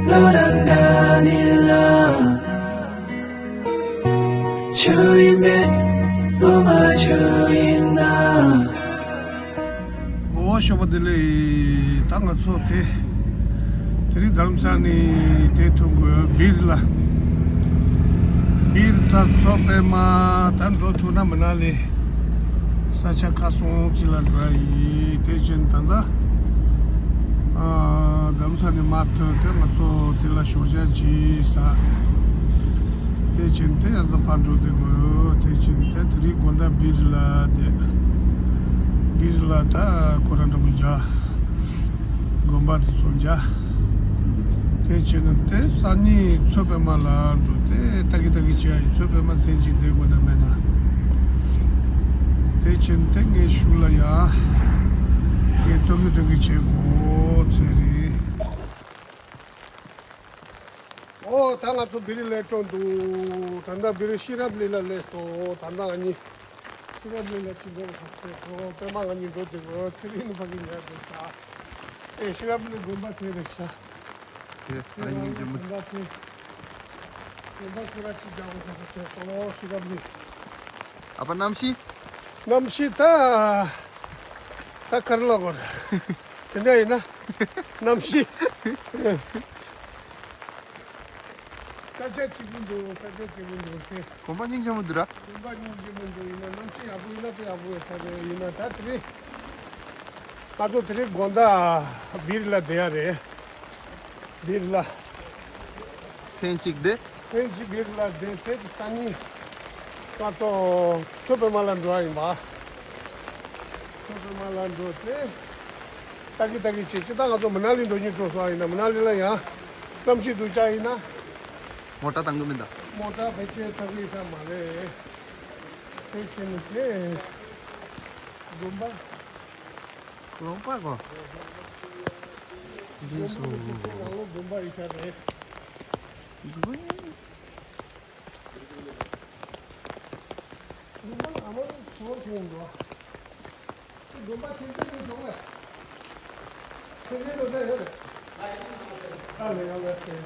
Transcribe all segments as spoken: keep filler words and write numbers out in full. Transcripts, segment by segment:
བློ་རང་འདྲ་ནི་ལ། ཆུ་ཡིན་མེད་ལོ་མ་ཆུ་ཡིན་ན། འོ་ཞོགས་པ་བདེ་ལེགས། ད་ང་ཚོ་དེ་དེ་རིང་རྡ་རམ་ས་ནས་དེ་ཐོན་དགོས་བིར་ལ། བིར་ད་ཚོ་པད་མ་ད་འགྲོ་ཐུབ་ན་མི་ན་ལས་ས་ཆ་ཁ་སོང་ཚི་ལ་འགྲོ་ཡ་ཡིན། དེ་བཞིན་ད་ལྟ་ཨ་རྡ་རམ་ས་ནས་མར་ཐོན་དེ་ང་ཚོ་དེ་ལ་ཞོགས་ཇ་ཅིག་ཟ། དེ་བཞིན་དེ་ཡང་ཚ་ཕར་འགྲོ་དེ་དགོས། དེ་བཞིན་དེ་དེ་རིང་དགོང་དག་བིར་ལ་བསྡད། བིར་ལ་ད་ཁོ་རང་འདྲ་པོ་བྱ། དགོན་པ་དེ་ཚོ་མཇལ། དེ་བྱས་ན་དེ་སང་ཉིན་མཚོ་པད་མ་ལ་འགྲོ། དེ་ལྟ་གི་ལྟ་གི་བྱས་ཡ་ཡིན། མཚོ་པད་མ་མཚན་གཅིག་བསྡད་དགོས་ན་མེད་ན། དེ་བྱས་ན་དེ་ངས་ཤུགས་ལ་ཡ། ངས་སྟོན་གི་སྟོན་གི་བྱེད་དགོས་ཚེ་རེད། ཨོ་ད་ང་ཚོ་བིར་ལ་སླེབས་འགྲོ་འདུག་ད་ལྟ་བིར་ཤེས་རབ་གླིང་ལ་སླེབས་སོང་། ད་ལྟ་ང་གཉིས། ཤེས་རབ་གླིང་ལ་ཅི་འགྲོ་བ་ཟེར་ཚོ་པད་མ་ང་གཉིས་འགྲོ་དེ་གོ་ཚེ་རིང་ནི་ཕ་གི་ཉལ་དེ་ཤ། ཨེ་ཤེས་རབ་གླིང་དགོན་པ་དེ་རེད་ཤ། དེ་ཨ་ནི་ཉིན་རྒྱུན་མ། དགོན་པ་དེ། དགོན་པ་ཁོ་ར་ཅི་རྒྱག་གོ་ཟེར་ཚོ་ཤེས་རབ་གླིང་། ཨ་ཕ་གནམ་གཤིས། གནམ་གཤིས་ད། ད་གར་ལོག་གོ་ར། དེ་འདྲ་ཡིན་ན། གནམ་གཤིས། ས་ཆ་གཅིག་པུ་འདུག་ས་ཆ་གཅིག་པུ་འདུག་དེ། དགོན་པ་སྙིང་རྗེ་མོ་འདུག་ར། དགོན་པ་སྙིང་རྗེ་མོ་འདུག་ཡིན་ན་གནམ་གཤིས་ཡག་པོ་ཡིན་ན་དཔེ་ཡག་པོ་ཡོད་ས་རེད། ཡིན་ན་ད་དེ་རིང་ང་ཚོ་དེ་རིང་དགོང་དག་བིར་ལ་བསྡད་ཡ་རེད། བིར་ལ། མཚན་གཅིག་བསྡད། མཚན་གཅིག་བིར་ལ་བསྡད་དེ་སང་ཉིན་ང་ཚོ་མཚོ་པད་མ་ལ་འགྲོ་བ་ཡིན་པ། མཚོ་པད་མ་ལ་འགྲོ་དེ། ལྟ་གི་ལྟ་གི་བྱེད་ཅི་ད་ང་ཚོ་མི་ན་ལི་འགྲོ་སྙིང་བྲོ་སོང་ཡིན་ན་མི་ན་ལི་ལ་ཡང་གནམ་གཤིས་སྡུག་ཅག་ཡིན་ན། མོ་ཊ་བཏང་གི་མིན་ད། མོ་ཊ་ཕལ་ཆེར་ཐག་རིང་ས་མ་རེད། དེ་བྱས་ནས་དེ་དགོན་པ། ལོང་པ་གོ། དགོན་པ་ལ་ཅིག་དེ་ནང་ལོགས་དགོན་པ་ཡིན་ས་རེད། དགོན། དགོན་པ་ལ་མ་ཚོ་ཆེན་འགྲོ། དགོན་པ་ཆེན་པོ་ཡིན་སོང་ལ། ཆེན་པོའི་ལོ་ཟླ་ཡོད་རེད། ཨ་ལེ་ཨ་ལེ་ཟེར།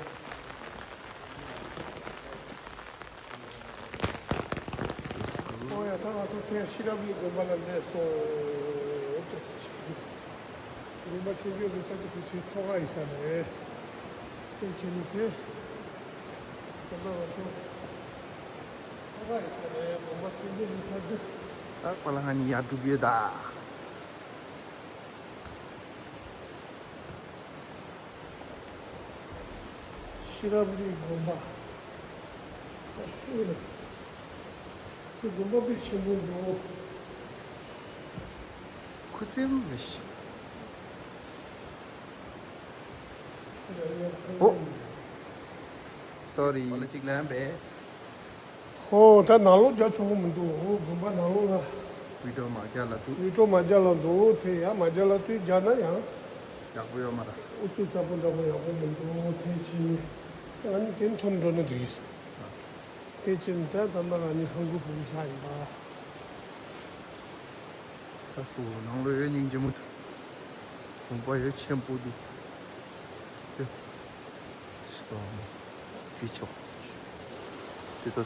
ཨོ་ཡ་ད་ང་ཚོ་དེ་ཤེས་རབ་གླིང་དགོན་པ་ལ་སླེབས་སོང་། དགོན་པ་ཆེན་པོའི་ལོ་ཟླ་དེ་ཕལ་ཆེར་ཐོག་ཁ་ཡིན་ས་རེད། དེ་བྱས་ནས་དེ། ད་ལྟ་ང་ཚོ་ཁོ་ཁ་ཡི་ས་རེད། ངོ་མ་ཐུགས་རྗེ་ཆེ་ཐག་ཆོད། ད་པ་ལ་ང་གཉིས་ཡར་འགྲོ་གི་ཡོད་ད། ཤེས་རབ་གླིང་དགོན་པ། ཨ་ཁུ་རེད། ཁྱོད་དགོན་པ་དཔེ་ཆེན་པོ་འདུག་ཁུ་སིམ་མི་ཤེས། ཨོ། སོ་རི། ཨོ་ལ་གཅིག་ལན་པས། ཧོ། ད་ནང་ལོགས་རྒྱག་ཆོག་གི་མི་འདུག་ཧོ། དགོན་པ་ནང་ལོགས་ལ། བི་ཌིའོ་མ་རྒྱག་ལ་འདུག་བི་ཌིའོ་མ་རྒྱག་ལ་འདུག་དེ་ཡང་མ་རྒྱག་ལ་དུས་རྒྱག་ན་ཡང་། ཡག་པོ་ཡོད་མ་རེད། ཨུ་ཚུགས་ཚ་པོ་འདྲ་པོ་ཡག་པོ་མི་འདུག་དེ་ཕྱིན། ང་ནི་དེ་མཐོན་འགྲོ་ན་འགྲིག་ཡིན། དེ་ཕྱིན་ད་ད་ལྟ་ང་ནི་ཧང་གུ་ཧུ་ཤ་ཡིན་པ། ཚ་སོ་ནང་ལོགས་ཡོད་སྙིང་རྗེ་མོ་འདུག་དགོན་པ་ཡོད་ཆེན་པོ་འདུག་དེ། ཤི་པའམ། དེ་ཆོག་དེ་ད་ད།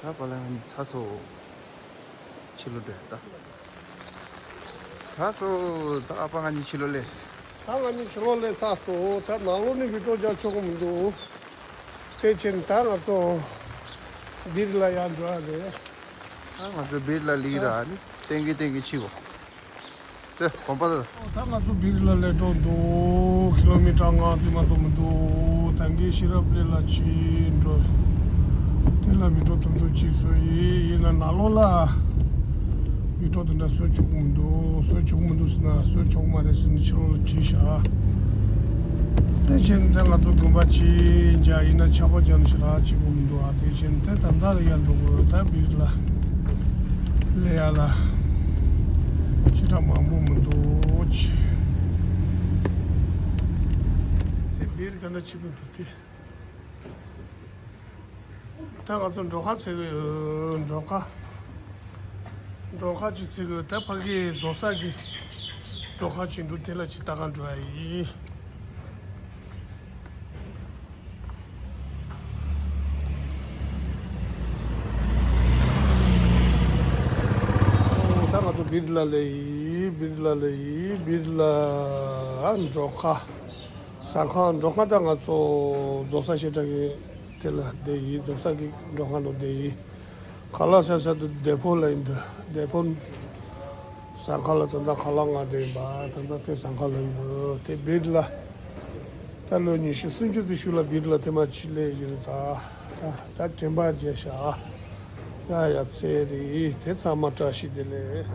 ད་པ་ལ་ཚ་སོ། ཕྱི་ལོགས་འགྲོ་ད། ཚ་སོ། ད་ཨ་ཕ་ང་གཉིས་ཕྱི་ལོགས་སླེབས། ད་ང་གཉིས་ཕྱི་ལོགས་སླེབས་ཚར་སོང་། ད་ནང་ལོགས་ནས་བི་ཌིའོ་རྒྱག་ཆོག་གི་མི་འདུག་དེ་ཕྱིན་ད་ང་ཚོ་བིར་ལ་ཡར་འགྲོ་ཡ་རེད། ད་ང་ཚོ་བིར་ལ་སླེབས་ར་ནི་ཏན་གི་ཏན་གི་ཕྱི་གོ། དེ་གོམ་པ་དེ། ད་ང་ཚོ་བིར་ལ་སླེབས་འགྲོ་འདུག་ཀི་ལོ་མི་ཊར་ལྔ་ཙམ་མ་གཏོགས་མི་འདུག་ད་གིན་ཤེས་རབ་གླིང་ལ་ཕྱིན་འགྲོ། དེ་ལ་བི་ཌིའོ་ཐུང་ཐུང་ཅིག་བཟོས་ཡིན། ཡིན་ན་ནང་ལོགས་ལ་བི་ཌིའོ་དེ་འདྲ་བཟོ་ཆོག་གི་མི་འདུག་བཟོ་ཆོག་གི་མི་འདུག་ཟེར་ན་བཟོ་ཆོག་མ་རེད་ཟེར་ནས་ཕྱི་ལོགས་ལ་བྲིས་ཤག་དེ་བཞིན་དེ་ང་ཚོ་དགོན་པ་ཅིག་མཇལ་ཡིན་ན་ཆར་པ་བརྒྱབ་ན་ཞེ་དྲག་བྱེད་དགོས་མི་འདུག་ཨ་དེ་བཞིན་དེ་ད་ལྟ་ལ་ཡར་འགྲོ་དགོས། ད་བིར་ལ་སླེབས་ཡ་ལ་ཞེ་དྲག་མང་པོ་མི་འདུག་ཅི། དེ་བིར་ག་འདྲ་ཆེ་པོ་འདུག་དེ། ད་ང་ཚོ་འགྲོ་ཁ་འཚོལ་གི་ཡོད། འགྲོ་ཁ། སྒྲོག་ཁ་ཅིག་བརྩིགས་ཡོད། ད་ཕ་གིའི་རྫོགས་ས་གི་སྒྲོག་ཁ་ཅིག་འདུག་དེ་ལ་ཅིག་ལྟ་ག་འགྲོ་ཡ་ཡིན། ད་ང་ཚོ་སྦིར་ལ་ལ་ཡིན། སྦིར་ལ་ལ་ཡིན། སྦིར་ལ་སྒྲོག་ཁ། ཟ་ཁང་སྒྲོག་ཁ། ད་ང་ཚོ་རྫོགས་ས་བཤད་གྲྭ་གི་དེ་ལ་བསྡད་ཡིན། རྫོགས་ས་གི་སྒྲོག་ཁ་ལ་བསྡད་ཡིན། ཁ་ལག་ཟ་ས་དེ་སྡེ་ཕོ་ལ་ཡིན་འདུག་སྡེ་ཕོ་ཟ་ཁང་ལ་ད་ལྟ་ཁ་ལག་མངགས་བསྡད་ཡིན་པ། ད་ལྟ་དེ་ཟ་ཁང་ལ་ཡོད། དེ་སྦིར་ལ་ད་ལོ་ཉི་ཤུ་སུམ་ཅུ་ཙམ་ཞིག་ལ་སྦིར་ལ་དེ་མ་ཅིག་སླེབས་ཡོད་རེད་ད། ད་ད་དྲན་པ་བརྗེད་ཤག་ཡ་ཡ་ཚེ་རིང་། དེ་ཚང་མ་བཀྲ་ཤིས་བདེ་ལེགས།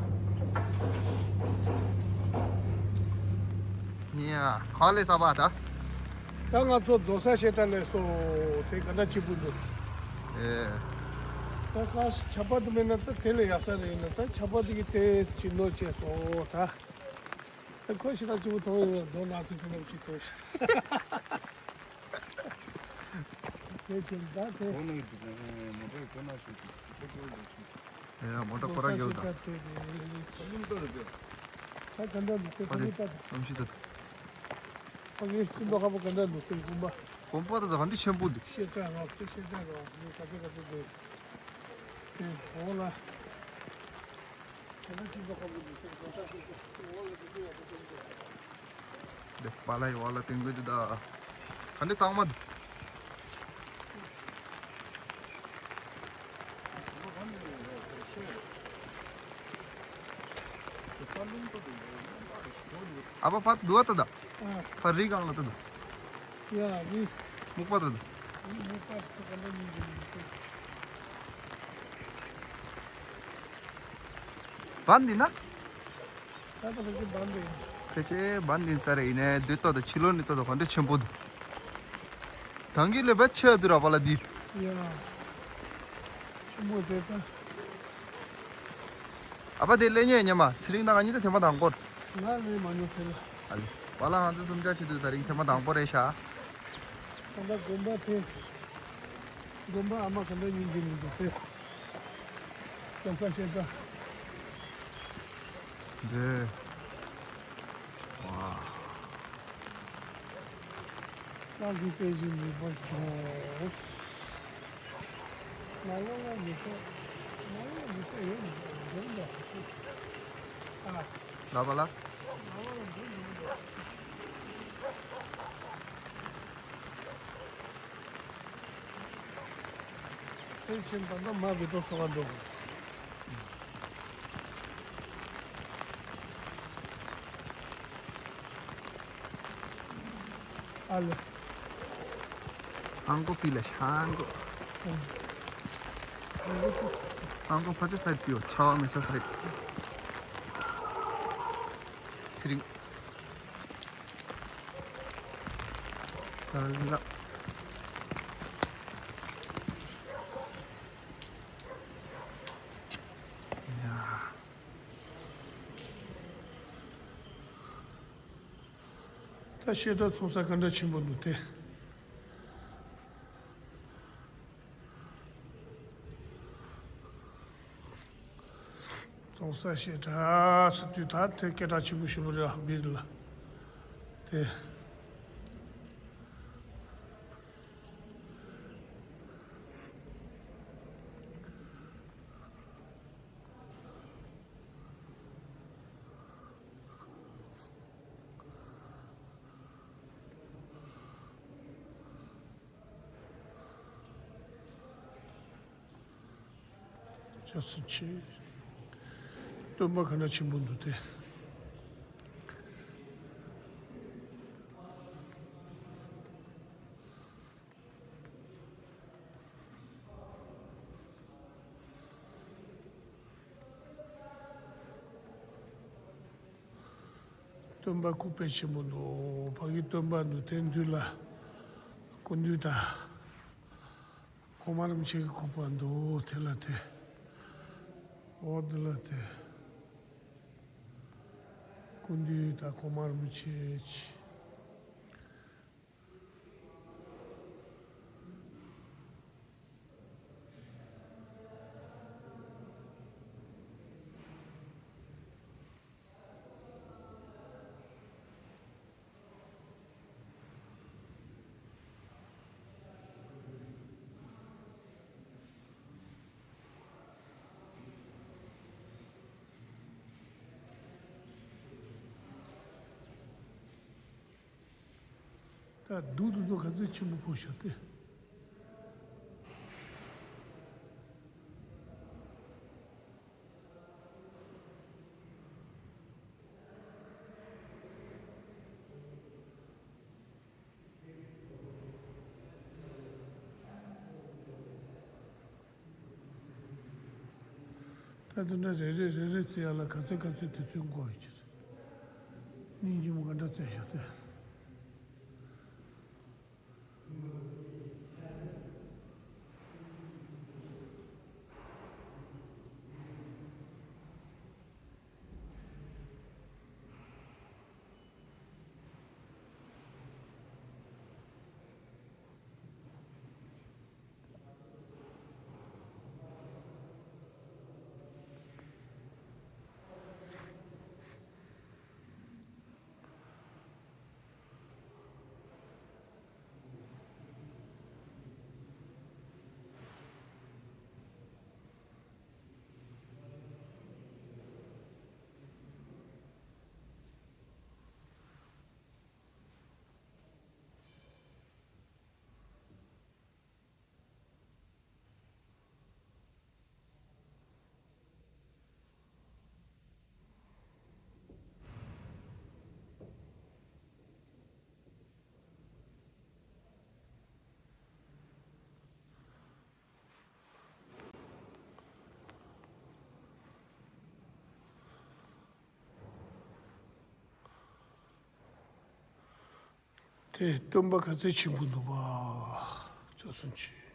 ཡ་ག་ལས་ས་པ་ད། ད་ང་ཚོ་རྫོགས་ས་བཤད་གྲྭ་ལས་སོ། དེ་ག་འདྲ་ཆེ་པོ་འདུག་ཨེ། ད་ཁ་ཆ་པ་དུ་མེད་ན་ད་དེ་ལས་ཡག་ས་རེད། ཡིན་ན་ད་ཆ་པ་དུ་གི་དེ་ཅི་ནོ་བྱས་སོ་ད། ད་ཁོ་ཞེ་དྲག་ཆེ་པོ་མཐོང་ཡོད། རྡོ་ནག་ཚི་ཚི་ནང་ཅིག་མཐོང་ཤག་དེ་ཅི་ད་དེ། ཨེ་མོ་ཊ་ཁོ་རང་ཡོད་ད། ད་ག་འདྲ་འདུག་དེ་ཨ་དེ་ག་འདྲ་འདུག་གནམ་གཤིས་ད་དུ། ཕ་གིའི་སྤྱི་ཚོགས་ཁ་པོ་ག་འདྲ་འདུག་དེ་དགོན་པ། དགོན་པ་ད་ད་ག་འདྲ་ཆེན་པོ་འདུག་ཤེལ་དཀར་རོགས། དེ་ཤེལ་དཀར་རོགས་ནི་ག་ཚོད་ག་ཚོད་འདུག་དེ་འོ་ལ། དེ་ན་སྤྱི་ཚོགས་ཁ་པོ་འདུག་དེ་ག་ཚོད་ག་ཚོད་འདུག་འོ་ལ་དེ་ཚོད་ཡག་པོ་འདུག་འདི་པཱ་ལགས་ཡོད་ལ་སྟོན་གི་འདུག་ད། ག་འདྲ་གཙང་མ་འདུག་ཨ་ཕ་ཕར་འདུག་ད་ད། ཨ། ཕར་རི་སྒང་ལ་ད་ད། ཡ་རི། སྨུག་པ་ད་ད། རི་སྨུག་པ་ཚོ་ག་འདྲ་ཡིན་གྱི་མི་འདུག་བན་འདི་ན། ད་ལྟ་ཕལ་ཆེར་བན་འདི། ཕལ་ཆེར་བན་འདི་ས་རེད། ཡིན་ནའི་འདི་ལྟོ་དང་ཕྱི་ལོགས་ནས་ལྟོ་དང་ག་འདྲ་ཆེན་པོ་འདུག་ད་གིན་ལས་བས་ཆེ་འདུག་ར་བ་ལ་འདི། ཡ། ཆེན་པོ་དེ་ད། ཨ་ཕ་དེ་ལས་ཉོས་ཉི་མ་ཚེ་རིང་དང་ང་གཉིས་ད་ཐེངས་མ་དང་པོ། ང་ལས་མ་ཉོ་དེ་ལ། ཨ་ལེ། བ་ལ་ང་ཚོ་གསུམ་ཆ་ཆེད་དུ་ད་རིང་ཐེངས་མ་དང་པོ་རེད་ཤག་ད་ལྟ་དགོན་པ་དེ། དགོན་པ་ཨ་མ་ག་འདྲ་ཡིན་གྱི་མི་འདུག་དེ། ལམ་ཁ་ཤེལ་དཀར། འདི། ཝ། གཙང་གི་དཔེ་ཆའི་མེ་འབར་བྱུང་། ནང་ལོགས་ལ་མི་ཚོགས། ནང་ལོགས་ལ་མི་ཚོགས་ཡོད་མི་འདུག་འཛོམས་འདུག་ཤི། ཨ། ལ་བ་ལ། ནང་ལོགས་ལ་འཛོམས་འདུག་དེ་ཕྱིན་ད་ལྟ་མ་བི་ཏོ་སོ་བ་འགྲོ། ཨ་ལེ། ཧང་གོ་པི་ལ་ཧང་གོ། ཧང་གོ་ཕ་ཆ་སའིད་པིའོ་ཆ་བ་མེ་ས་སའིད། ཚེ་རིང་། ཨ་ལ། ཡ། ད་བཤད་གྲྭ་ཚོགས་ས་ག་འདྲ་ཆེན་པོ་འདུག་དེ། ཚོགས་ས་བཤད་གྲྭ་ཟེར་དུས་ད་དེ་སྐད་གྲགས་ཆེན་པོ་ཞེ་པོ་རེད་ཨ་སྦིར་ལ། དེ། ཅག་སུ་ཆེ། སྟོན་པ་ག་འདྲ་ཆེན་པོ་འདུག་དེ། སྟོན་པ་སྐུ་དཔེ་ཆེན་པོ་འདུག་ཕ་གི་སྟོན་པ་འདུག་དེ་མདུན་ལ་སྐུ་མདུན་དང་གོང་མ་རིན་པོ་ཆེ་གི་སྐུ་པར་འདུག་དེ་ལ་དེ། འོ་འདི་ལ་དེ། སྐུ་མདུན་དང་གོང་མ་རིན་པོ་ཆེ། ད་རྡོ་དེ་ཚོ་ག་ཚོད་ཆེན་པོ་ཕོག་ཤག་སྟེ། ད་དེ་འདྲ་རེ་རེ་རེ་རེ་བཙལ་ཡ་ལ་ག་ཚོད་ག་ཚོད་དུས་ཚོད་འགོར་ཡོད་ཀྱི་རེད། སྙིང་རྗེ་མོ་ག་འདྲ་བཙལ་ཤག་སྟེ། དེ་སྟོན་པ་ག་ཚོད་ཆེན་པོ་འདུག་པ། ཅོ་སུན་ཆི།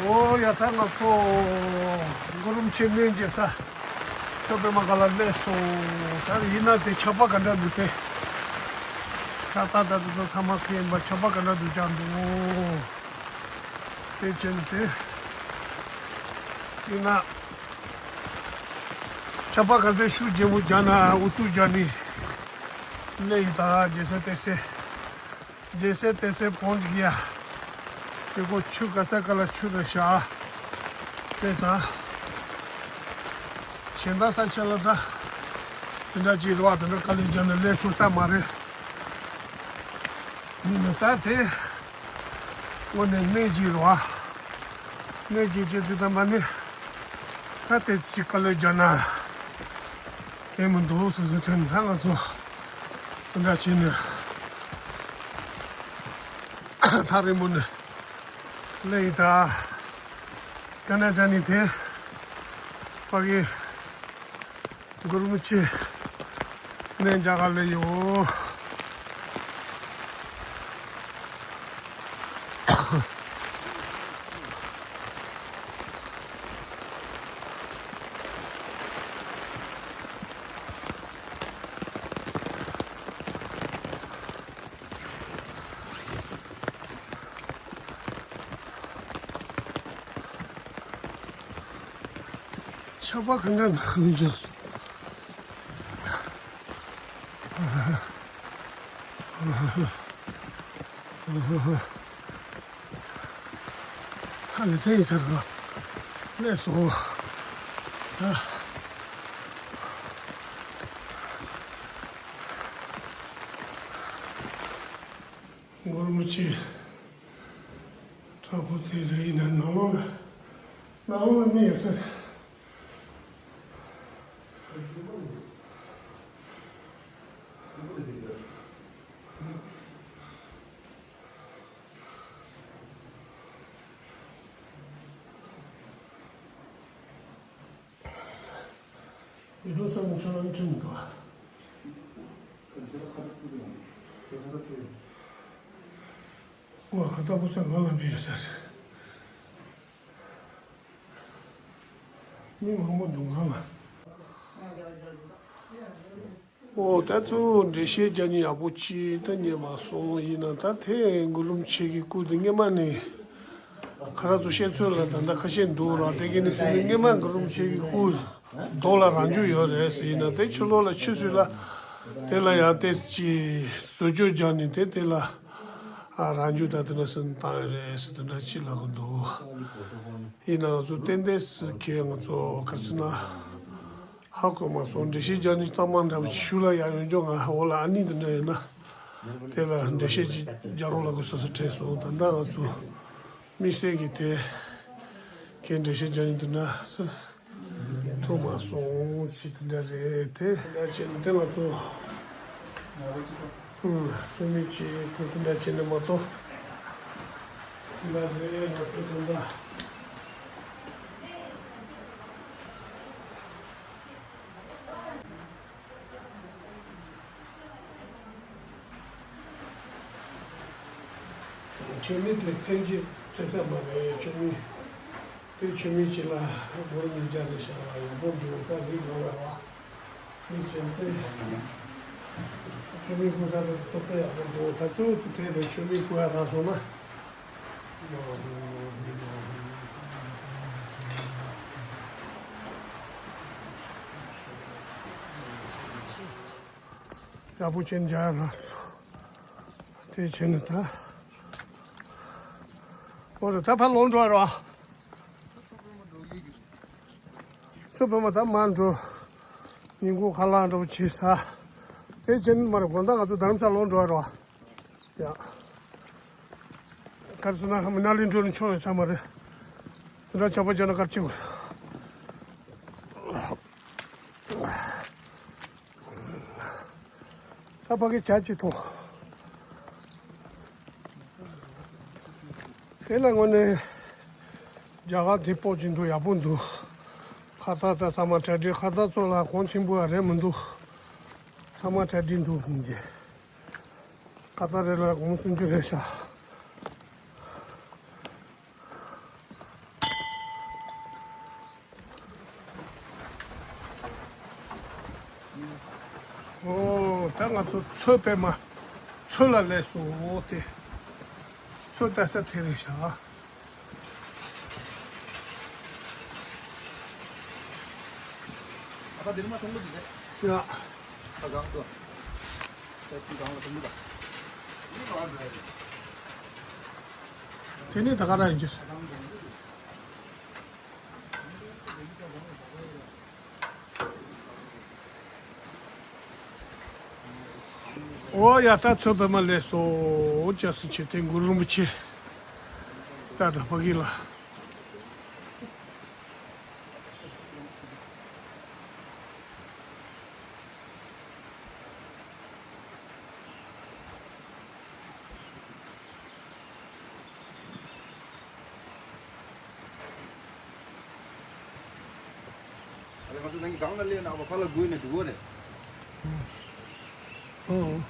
ཨོ་ཡ། ད་ང་ཚོ་གུ་རུམ་ཆེ་གནས་མཇལ་ས་མཚོ་པདྨ་ག་ལ་སླེབས་སོང་། ད་ཡིན་ན་དེ་ཆར་པ་ག་འདྲ་འདུག་སྟེ། ཆར་ད་ད་དེ་ཚོ་ཚང་མ་ཁེངས་པ། ཆར་པ་ག་འདྲ་འདུག་ཅག་འདུག་དེ་བྱས་ནས་དེ་ཡིན་ན་ཆར་པ་ག་ཚོད་ཤུགས་ཆེན་པོ་རྒྱག་ན་ཨུ་ཚུགས་རྒྱག་ནི་སླེབས་ཡིན། ད་རྒྱལ་སྲས་བསྟན་འཛིན། རྒྱལ་སྲས་བསྟན་འཛིན་བོན་གྱི་ཡ། དེ་ཁོ་ཆུ་ག་ས་ག་ལ་ཆུ་རེད་ཤག་དེ་ད་གཞན་དག་ས་ཆ་ལ་ད་དེ་འདྲ་ཅིག་རེད་པ། དེ་འདྲ་དཀའ་ལས་བརྒྱབ་ནས་སླེབས་ཐུབ་ས་མ་རེད། ཡིན་ནའི་ད་དེ་དངོས་གནས་གནས་ཅིག་རེད་པ། གནས་ཅིག་བྱས་དུས་ད་མ་ནི་ད་དེ་ཅིག་དཀའ་ལས་བརྒྱབ་ན། གལ་མི་འདུག་བསམ་བསམ་དྲན། ད་ང་ཚོ་འདི་འདྲ་བྱས་ནས་ཐག་རིང་པོ་ནས་སླེབས་ཡིན། ད་ད་ནས་ད་ནི་དེ་ཕ་གི་གུ་རུམ་ཆེ་གནས་མཇལ་ག་སླེབས་ཡོད། ཆར་པ་ག་འདྲ་ནང་འཇོག་སོང་། ཧ་ལས་དེ་ཡིན་ས་རེད། སླེབས་སོང་། ཨ། གུ་རུམ་ཆེ་བྲག་ཕུག་དེ་རེད། ཡིན་ན་ནང་ལོགས་ལ་ནང་ལོགས་ལ་གནས་ཡོད་ས་རེད། ཡུལ་ལུང་ས་ནས་ཆུ་ལ་ཁྲིད་མི་འདུག་ཨ། ཁ་ཏ་བུ་ས་གང་ལ་མི་ཡོད་ས་རེད། མི་མང་པོ་འདུག་ག་ལ། ཨོ་ད་ཚོ་འགྲེལ་བཤད་རྒྱག་ནི་ཡག་པོ་ཅིག་ད་རྙེད་མ་སོང་། ཡིན་ན་ད་དེ་གུ་རུ་རིན་པོ་ཆེ་གི་སྐུ་དེ་སྔས་མ་ནས་ཁ་ར་ཚོ་བཤད་ཚོད་ལ་ད་ལྟ་ཁ་ཤས་འདུག་ར། དེ་གི་ནི་སེམས་ནི་སྔས་མ་གུ་རུ་རིན་པོ་ཆེ་གི་སྐུ་རྡོ་ལ་རང་རྒྱུ་ཡོད་རེད་ཟེར། ཡིན་ན་དེ་ཕྱི་ལོགས་ལ་ཆུ་ཚོད་ལ་དེ་ལ་ཡང་ཏེ་ཅི་བཟོ་བཅོས་རྒྱག་ནི་དེ་དེ་ལ་ཨ་རང་རྒྱུ་ད་དེ་ལ་སེམས་བཏང་ཡོད་རེད་ཟེར་དེ་འདྲ་ཅིག་ལབ་གི་འདུག་ཡིན་ན་ང་ཚོ་ཏན་ཏན་ཟེར་ཁྱེད་ང་ཚོ་ག་ཚོད་ན། ཧ་གོ་མ་སོང་། འགྲེལ་བཤད་རྒྱག་ནི་གཙང་མ་འདྲ་བ་ཞིག་ཞུ་ལ་ཡང་ཡོང་འཇོག་ང་འོ་ལ་ཨ་ནི་འདི་འདྲ་ཡོད་ན། དེ་ལ་འགྲེལ་བཤད་ཅིག་རྒྱག་རོགས་ལ་དགོས་སོ་སོ་དྲན་སོང་། ད་ལྟ་ང་ཚོ་དམིགས་བསལ་གྱི་དེ་གའི་འགྲེལ་བཤད་རྒྱག་ནི་འདི་འདྲ་སུ་ཐུབ་མ་སོང་ཅི་འདི་འདྲ་རེད་དེ། འདི་འདྲ་བྱས་ནས་དེ་ང་ཚོ་ཚོད་མེད་ཅིག་ཁུར་འདི་འདྲ་བྱས་ནས་མ་གཏོགས་འདི་འདྲ་རེད། ང་ཚོ་ད་ལྟ། མཆོད་མེ་དེ་མཚན་གཅིག་ཚེ་ས་མ་རེད། མཆོད་མེ་དེ་མཆོད་མེ་གཅིག་ལ་སྒོར་ཉིས་བརྒྱ་རེད་ཤག་ཡག་པོ་འདུག་ད་འདི་གང་ལ་བ་དེ་བྱས་ཏེ་མཆོད་མེ་ཕུལ་ས་དེ་ཚོ་དཔེ་ཡག་པོ་འདུག་ད་གཙོ་བོ་དེ་དེ་མཆོད་མེ་ཕུལ་ཡ་རག་སོང་ན། ཡག་པོ་ཅན་མཇལ་རག་སོང་། དེ་བྱས་ནས་ད། འོ་རེད། ད་ཕར་ལོག་འགྲོ་ར། མཚོ་པདྨ་ད་མར་འགྲོ། ཉིན་གུང་ཁ་ལག་འགྲོ་བྱེད་ས། དེ་བྱས་ནས་མར་དགོང་དག་ང་ཚོ་རྡ་རམ་ས་ལ་ལོག་འགྲོ་ར། ཡ། ག་རེ་ཟེར་ན་མི་ན་ལི་འགྲོ་ནས་ཆོག་ཡོད་ས་མ་རེད། དེ་འདྲ་ཆགས་པ་བྱས་ན་ག་རེ་བྱེད་དགོས། ད་ཕ་གི་བྱ་ཅི་ཐོང་། དེ་ལ་དངོས་གནས་རྒྱ་གར་དེ་སྤོ་ཅི་འདུག་ཡག་པོ་འདུག་ཁ་བཏགས་ད་ཚང་མ་གྲ་སྒྲིག་ཁ་བཏགས་ཚོ་ལ་གོང་ཆེན་པོ་ཡང་རེད་མི་འདུག་ཚང་མ་གྲ་སྒྲིག་འདུག་སྙིང་རྗེ། ཁ་བཏགས་རེ་ལ་གོང་སུམ་ཅུ་རེད་ཤག་ཨོ། ད་ང་ཚོ་མཚོ་པདྨ་མཚོ་ལ་སླེབས་སོང་། འོ་དེ་མཚོ་ལྟ་ས་དེ་རེད་ཤག་ཨ་ཕ་དེ་རིང་མ་མཐོང་གི་འདུག་གས། ཡ། ཨ་གང་དུ། ད་དེ་གང་ལ་མཐོང་གི་འདུག་དེ་ནས་ད་ག་རང་ཡིན་གྱི། ཨོ་ཡ། ད་མཚོ་པདྨ་སླེབས་སོང་། ཅག་སེ་ཆེ་དེ་གུ་རུ་རིན་པོ་ཆེ། ད་ད་ཕ་གི་ལ། ཨ་ལེ་ང་ཚོ་ནང་གི་སྒང་ལ་སླེབས་ན་ཨ་ཕ་ལ་སྒུག་ནས་འདུག་གོ་རེད། ཨོ།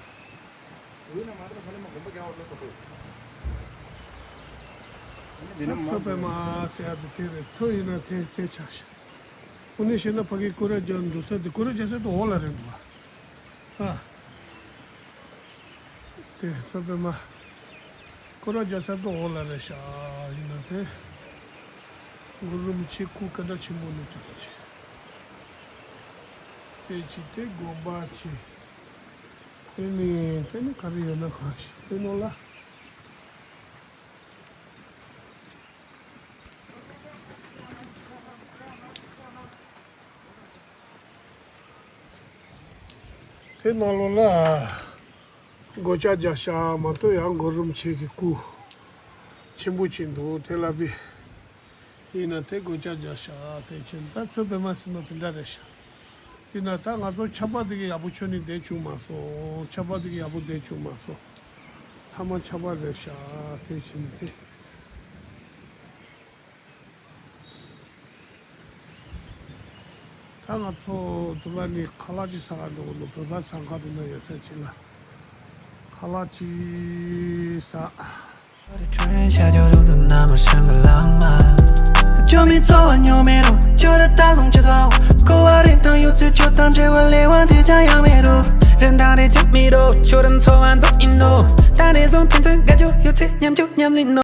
སྒུག་ན་མ་གཏོགས་ཕ་ལ་མ་དགོན་པ་རྒྱག་བར་ལ་སོགས་པ། འདི་ན་མ་མཚོ་པདྨ་ཟེར་ཡ་དེ་དེ་རེད། མཚོ་ཡིན་ན་དེ་དེ་ཆགས་ཤག་དངོས་གནས་བཤད་ན་ཕ་གི་སྐོར་ར་རྒྱག་འགྲོ་ས་དེ་སྐོར་ར་རྒྱག་ས་དེ་འོག་ལ་རེད་འདུག་ག་ཨ། དེ་མཚོ་པདྨ་སྐོར་ར་རྒྱག་ས་དེ་འོག་ལ་རེད་ཤག་ཡིན་ན་དེ་གུ་རུ་རིན་པོ་ཆེ་སྐུ་ག་འདྲ་ཆེན་པོ་ནས་ཅིག་ཅིག་དེ་ཅིག་དེ་དགོན་པ་ཅིག་དེ་ནི་དེ་ནི་ག་རེ་ཡོད་ན་གང་ཞིག་དེ་ནོ་ལ། དེ་ནང་ལོགས་ལ་སྒོ་ལྕགས་རྒྱག་ཤག་མ་གཏོགས་ཡང་གུ་རུ་རིན་པོ་ཆེ་གི་སྐུ་ཆེན་པོ་ཅིག་འདུག་དེ་ལ་བི་ཡིན་ན་དེ་སྒོ་ལྕགས་རྒྱག་ཤག་དེ་ཕྱིན་ད་མཚོ་པདྨ་ཟེར་ན་དེ་འདྲ་རེད་ཤག་ཡིན་ན་ད་ང་ཚོ་ཆར་པ་དེ་གི་ཡག་པོ་ཆོད་ནི་བསྡད་བྱུང་མ་སོང་། ཆར་པ་དེ་གི་ཡག་པོ་བསྡད་བྱུང་མ་སོང་། ཚང་མ་ཆར་པ་རེད་ཤག་དེ་ཕྱིན་དེ། ད་ང་ཚོ་དུ་བ་ནི་ཁ་ལག་ཅིག་ཟ་ག་འགྲོ་གི་འདུག་བོད་པ་ཟ་ཁང་དེ་ན་ཡོད་ས་ཅིག་ལ་ཁ་ལག་ཅིག་ཟ། སྐྱོ་མེད་འཚོ་བ་མྱོང་མེད་རུང་། ཁྱོད་རང་ད་བཟུང་ཆེ་ཚ་འོ། འཁོར་བ་རིན་ཐང་ཡོད་ཚད་ཁྱོད་དང་འབྲེལ་བ་ལས་དབང་དེ་ཅང་ཡང་མེད་རུང་། རིན་ཐང་རེ་ཅང་མེད་རུང་། ཁྱོད་རང་འཚོ་བ་འདུག་ཡིན་ནོ། ད་ནས་བཟུང་ཕན་ཚུན་དགའ་སྐྱོ་ཡོད་ཚད་མཉམ་སྤྱོད་མཉམ་ལེན་ནོ།